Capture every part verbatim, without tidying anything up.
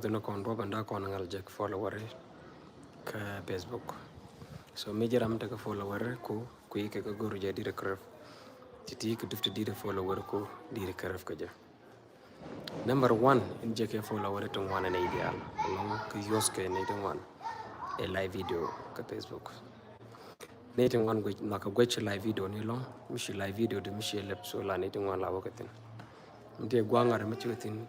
Dhin kɔn duɔp ɛn da kɔn ŋal jek follower kä Facebook. So mi ji̱ ram tekɛ follower ku ku ikɛ kɛ go̱r jɛ dirɛ kärɛf. Ti̱ti̱ kɛ dup ti dirɛ follower ku dirɛ kärɛf kɛ jɛ. Number one in jɛ kɛ follower ti ŋuan ɛn idial. Lɔŋ kɛ yos kɛ ni ti ŋuan. Ɛ live video kä Facebook. Ni ti ŋuan guec, nhɔakɛ guec ci live video ni lɔŋ, mi ci live video di mi ci lɛp, so la ni ti ŋuan la wä kɛ thin. Mi ti gua̱a̱ŋ ŋa̱t mi ci wä thin,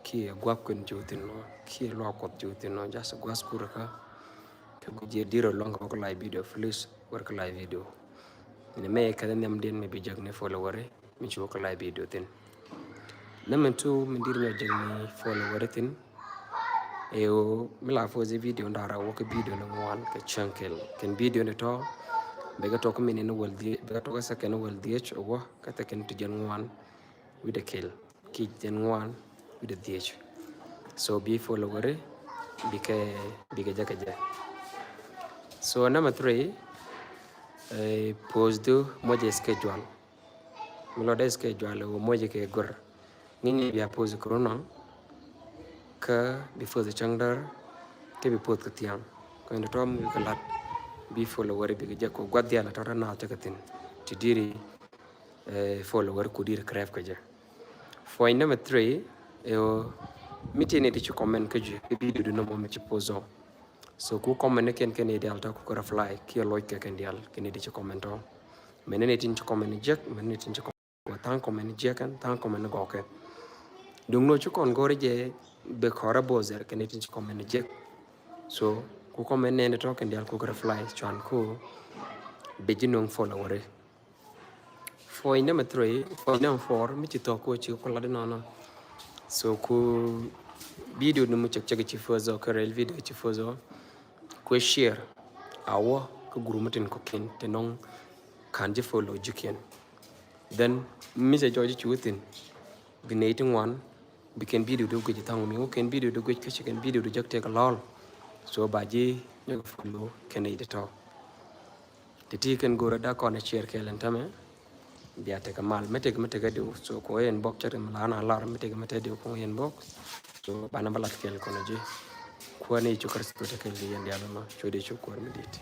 kiɛ gua̱a̱k kuɛn ci wä thin nɔ, kiɛ luaak kuɔth ci wä thin nɔ, just gua̱a̱th kur kä. Kɛ guic jɛ dirɛ lɔŋ kɛ wä kɛ live video, please, wä kɛ live video. Ni mɛ kɛ nhiam diɛn mi bi jek ni follower mi ci wä kɛ live video thin. Nɛ mɛ tu mi dir nyɔ jek ni follower thin. Ɛ ɣöö mi la post i̱ video nda̱rä wä kɛ video ni ŋuan kɛ cäŋ kɛl. Kɛn video ni tɔ, bɛ kɛ tɔ kä minit ni wäl dhiec, bɛ kɛ tɔ kä second ni wäl dhiec ɛ wä, kä second ti jɛn ŋuan wi̱dɛ kɛl. Kiɛ jɛn ŋuan wi̱dɛ dhiec. So bi follower bikɛ, bikɛ jɛ kɛ jɛ. So number three, eh, post du mocɛ schedule. Mi lɔcdɛ schedule wä mocɛ kɛ gör. Ŋi̱ni bia post kɛ runɔ kä bi post cäŋ däär kä bi post kɛ thiaŋ. Kä in tɔm kɛ lat bi follower bikɛ jɛ kɛ gua̱th diaal tɔ̱ tɔ̱ naath cä kɛ thi̱n. Ti diri, eh, follower ku diri kärɛp kɛ jɛ. Point number three, ɛ ɣöö mi ti ni ti ci comment kä ji̱ kä video du nɔmɔ mi ci post ɔ. So ku comment ni kɛn kɛn idial tɔ ku kɛ reply kiɛ loc kɛ kɛn dial kɛn ni ti ci comment ɔ. Mɛn ni tin ci comment ni jek, mɛn ni tin ci comment ni thaŋ comment ni jek kɛn, thaŋ comment ni gɔkɛ. Duŋ ni ci kɔn go̱ri jɛ bɛ kɔrɛ both there kɛn ni tin ci comment ni jek. So ku comment ni ni tɔ kɛn dial ku kɛ reply cuan ku bɛ ji̱ nuŋ follower. Point number three, point number four, mi ci thɔk ku ci ku lat inɔnɔ. So ku video ni mu cek cek ci fozo, kɛ rel video ci fozo. Ku share a wä kä group mi tin kɔ̱kiɛn ti nɔŋ ka̱n ji̱ follow ji̱kiɛn. Then mi cɛ jɔc ci wä thin bi nɛy ti ŋuan bi kɛn video du guic thaŋ mi wä kɛn video du guic kä ci kɛn video du jek tek lɔl. So ba ji̱ nyɔk follow kɛn nɛy ti tɔ. Ti ti kɛn go̱rä da kɔn share kɛɛl ɛn tämɛ. Bia tekɛ mal mi tekɛ mi tekɛ diw. So kɔ inbox cɛ rim la na lar mi tekɛ mi tekɛ diw kɔ inbox. So banɛ ba lat kɛɛl kɔn ji̱. Kuäär ni cu Kritho tekɛ li yɛn dial ma cu di cu kuäär mi dit.